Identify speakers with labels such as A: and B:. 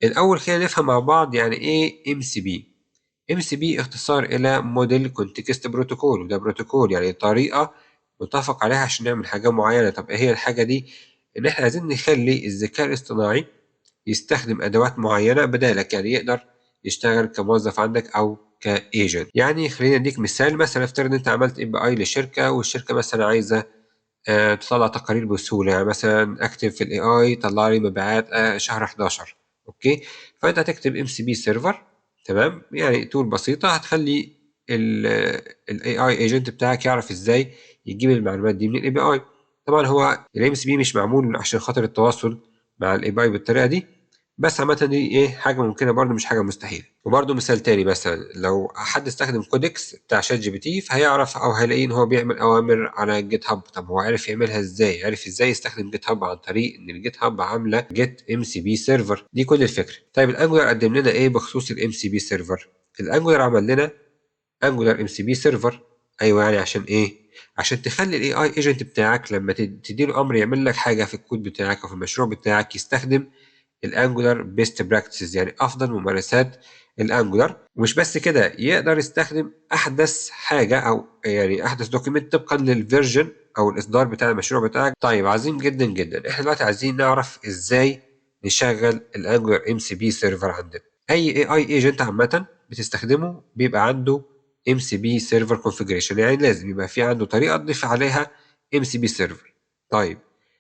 A: الاول خلينا نفهم مع بعض يعني ايه MCP. MCP اختصار الى Model Context Protocol، وده بروتوكول يعني طريقه متفق عليها عشان نعمل حاجة معينه. طب ايه هي الحاجة دي؟ ان احنا عايزين نخلي الذكاء الاصطناعي يستخدم ادوات معينة بدالك، يعني يقدر يشتغل كموظف عندك او ك agent. يعني خلينا نديك مثال، مثلا افترض انت عملت API لشركه، والشركة مثلا عايزه تطلع تقارير بسهوله، يعني مثلا اكتب في ال AI طلع لي مبيعات شهر 11، okay؟ فانت هتكتب MCP server، تمام؟ يعني tool بسيطة هتخلي ال AI agent بتاعك يعرف ازاي يجيب المعلومات دي من ال API. طبعا هو ال MCP مش معمول عشان خاطر التواصل مع ال API بالطريقة دي، بس عامة دي ايه حاجة ممكنة برده، مش حاجة مستحيلة. وبرده مثال تاني، مثلا لو حد استخدم Codex بتاع ChatGPT فهيعرف او هيلاقي ان هو بيعمل اوامر على GitHub. طب هو عرف يعملها ازاي؟ عرف ازاي يستخدم GitHub؟ عن طريق ان ال GitHub عامله Git MCP server. دي كل الفكرة. طيب ال Angular قدم لنا ايه بخصوص ال MCP server؟ ال Angular عمل لنا Angular MCP server. ايوه، يعني عشان ايه؟ عشان تخلي ال AI agent بتاعك لما تديله امر يعمل لك حاجة في الكود بتاعك او في المشروع بتاعك يستخدم ال Angular best practices، يعني افضل ممارسات ال Angular. ومش بس كده، يقدر يستخدم احدث حاجة او يعني احدث document طبقا لل version او الاصدار بتاع المشروع بتاعك. طيب عظيم جدا جدا. احنا دلوقتي عايزين نعرف ازاي نشغل ال Angular MCP server عندنا. اي AI agent عامة بتستخدمه بيبقى عنده MCP server configuration، يعني لازم يبقى في عنده طريقه تضيف عليها MCP server. طيب